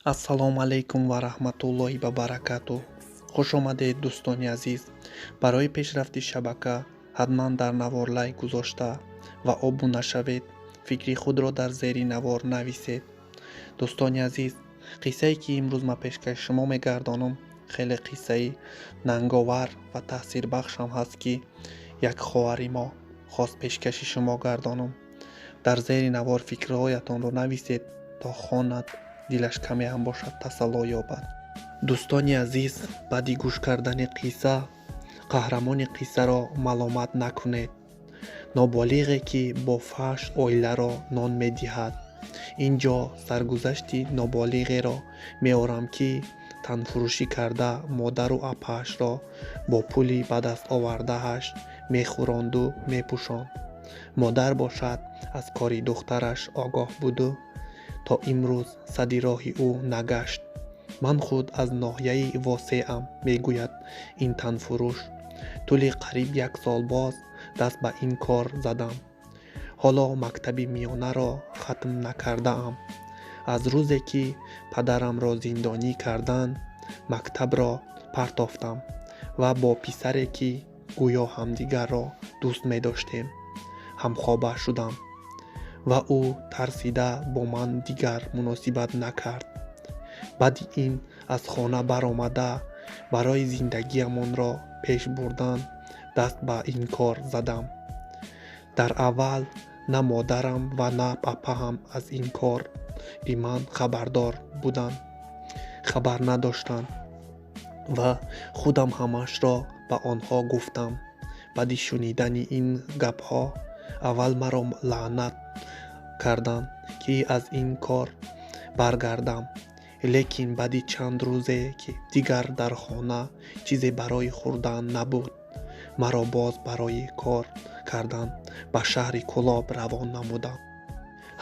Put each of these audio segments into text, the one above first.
Ассалому алайкум ва раҳматуллоҳи ва баракатуҳ. Хуш омадед, дӯстони азиз. Барои пешрафти шабака ҳатман дар навор лайк гузошта ва обуна шавед. Фикри худро дар зери навор нависед. Дӯстони азиз, қиссае ки имрӯз ман пешкаши шумо мегардонам, хеле қиссаи нанговар ва таъсирбахшам ҳаст, ки як хоҳари мо хост пешкаши шумо гардонам. Дар зери навор фикрҳоятонро нависед, то хонад, дилаш каме ҳам бошад тасалло ёбад. Дӯстони азиз, баъди гӯш кардани қисса қаҳрамони қиссаро маломат накунед. Ноболиғе ки бо фаҳш оиларо нон медиҳад. Ин ҷо саргузашти ноболиғеро меорам, ки танфурӯшӣ карда модару апаашро бо пули ба даст овардааш мехӯронду мепӯшонд. Модар бошад, аз кори духтараш огоҳ буду то имрӯз сади роҳи ӯ нагашт. Ман худ аз ноҳияи Восеам, мегӯяд ин танфурӯш. Тӯли қариб як сол боз даст ба ин кор задам. Ҳоло мактаби миёнаро хатм накардаам. Аз рӯзе ки падарамро зиндонӣ карданд, мактабро партофтам ва бо писаре, ки гӯё ҳамдигарро дӯст медоштем, ҳамхоба шудам ва ӯ тарсида бо ман дигар муносибат накард. Баъди ин аз хона баромада барои зиндагиамонро пеш бурдан даст ба ин кор задам. Дар аввал на модарам ва на апаам аз ин кори ман хабардор буданд, хабар надоштанд ва худам ҳамаашро ба онҳо гуфтам. Баъди шунидани ин гапҳо аввал маро лаънат карданд, ки аз ин кор баргардам, лекин баъди чанд рӯзе, ки дигар дар хона чизе барои хӯрдан набуд, маро боз барои кор кардан ба шаҳри Кӯлоб равон намуданд.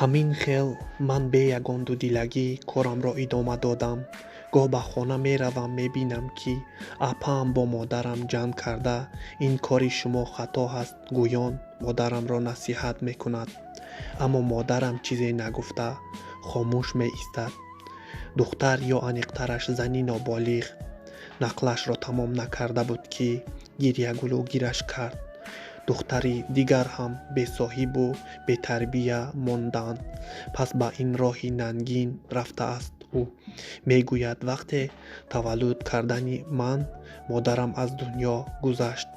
Ҳамин хел ман бе ягон дудилагӣ корамро идома додам. Гоҳ ба хона меравам, мебинам, ки апаам бо модарам ҷанг карда, ин кори шумо хато ҳаст гӯён модарамро насиҳат мекунад. Аммо модарам чизе нагуфта хомӯш меистад. Духтар ё аниқтараш зани ноболиғ нақлашро тамом накарда буд, ки гирягулу гираш кард. Духтари дигар ҳам бесоҳибу бетарбия монданд. Пас ба ин роҳи нангин рафтааст ӯ. Мегӯяд, вақте таваллуд кардани ман модарам аз дунё гузашт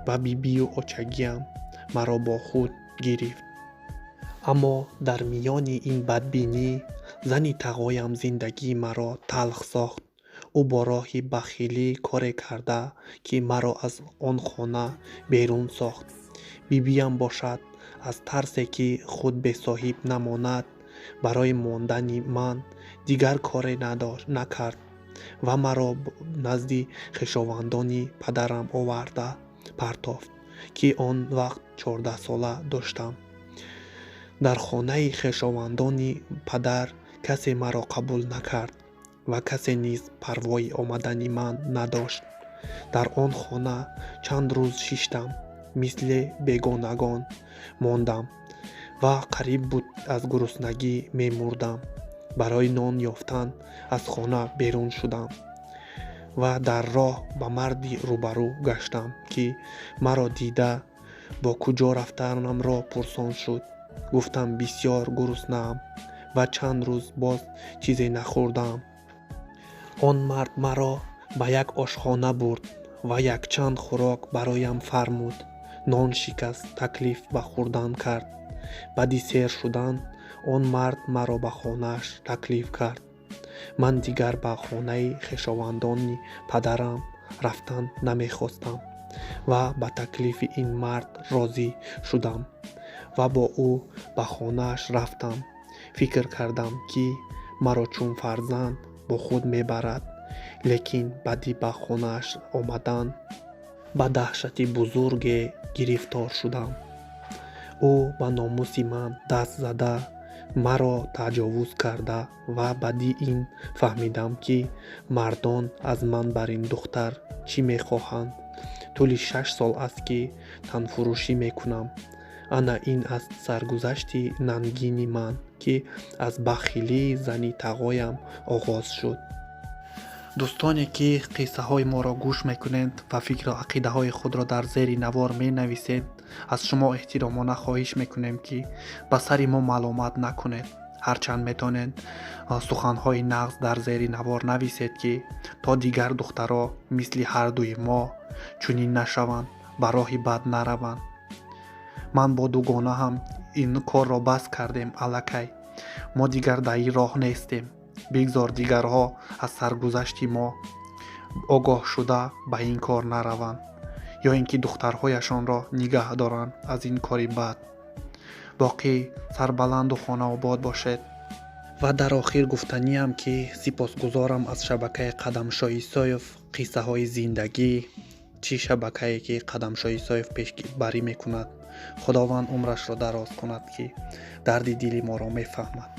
ва бибию очагиам маро бо худ гирифт. Аммо дар миёни ин бадбинӣ зани тағоям зиндагии маро талх сохт. Ӯ бо роҳи бахилӣ коре карда, ки маро аз он хона берун сохт. Бибиям бошад, аз тарсе ки худ бесоҳиб намонад, барои мондани ман дигар коре накард ва маро назди хешовандони падарам оварда партофт, ки он вақт 14сола доштам. Дар хонаи хешовандони падар касе маро қабул накард ва касе низ парвои омадани ман надошт. Дар он хона чанд рӯз шиштам, мисли бегонагон мондам ва қариб буд аз гуруснагӣ мемурдам. Барои нон ёфтан аз хона берун шудам ва дар роҳ ба марди рӯбарӯ гаштам, ки маро дида бо куҷо рафтанамро пурсон шуд. Гуфтам, бисёр гуруснаам ва чанд рӯз боз чизе нахӯрдаам. Он мард маро ба як ошхона бурд ва якчанд хӯрок бароям фармуд. Нон шикаст, таклиф ба хӯрдан кард. Баъди сер шудан он мард маро ба хонааш таклиф кард. Ман дигар ба хонаи хешовандони падарам рафтан намехостам ва ба таклифи ин мард розӣ шудам ва бо ӯ ба хонааш рафтам. Фикр кардам, ки маро чун фарзанд бо худ мебарад, лекин баъди ба хонааш омадан ба даҳшати бузурге гирифтор шудам. Ӯ ба номуси ман даст зада, маро таҷовуз карда ва баъди ин фаҳмидам, ки мардон аз ман бар ин духтар чӣ мехоҳанд. Тӯли 6 сол аст, ки танфурӯшӣ мекунам. Ана ин аст саргузашти нангини ман. Ки аз бахилии зани тағоям оғоз шуд. Дӯстоне, ки қиссаҳои моро гӯш мекунед ва фикру ақидаҳои худро дар зери навор менависед, аз шумо эҳтиромона хоҳиш мекунем, ки ба сари мо маломат накунед. Ҳарчанд метонед, суханҳои нағз дар зери навор нависед, ки то дигар духтаро мисли ҳардуи мо чунин нашаванд, ба роҳи бад нараванд. Ман бо дугона ҳам ин корро бас кардем аллакай. Мо дигар дар ин роҳ нестем. Бигзор дигарҳо аз саргузашти мо огоҳ шуда, ба ин кор нараванд ё ин ки духтарҳояшонро нигаҳ доранд аз ин кори бад. Боқӣ сарбаланду хонаобод бошед. Ва дар охир гуфтаниам, ки сипосгузорам аз шабакаи Қадамшоҳ Исоев, «Қиссаҳои зиндагӣ», чӣ шабакае, ки Қадамшоҳ Исоев пешбарӣ мекунад. Худованд умрашро дароз кунад, ки дарди дили моро мефаҳмад.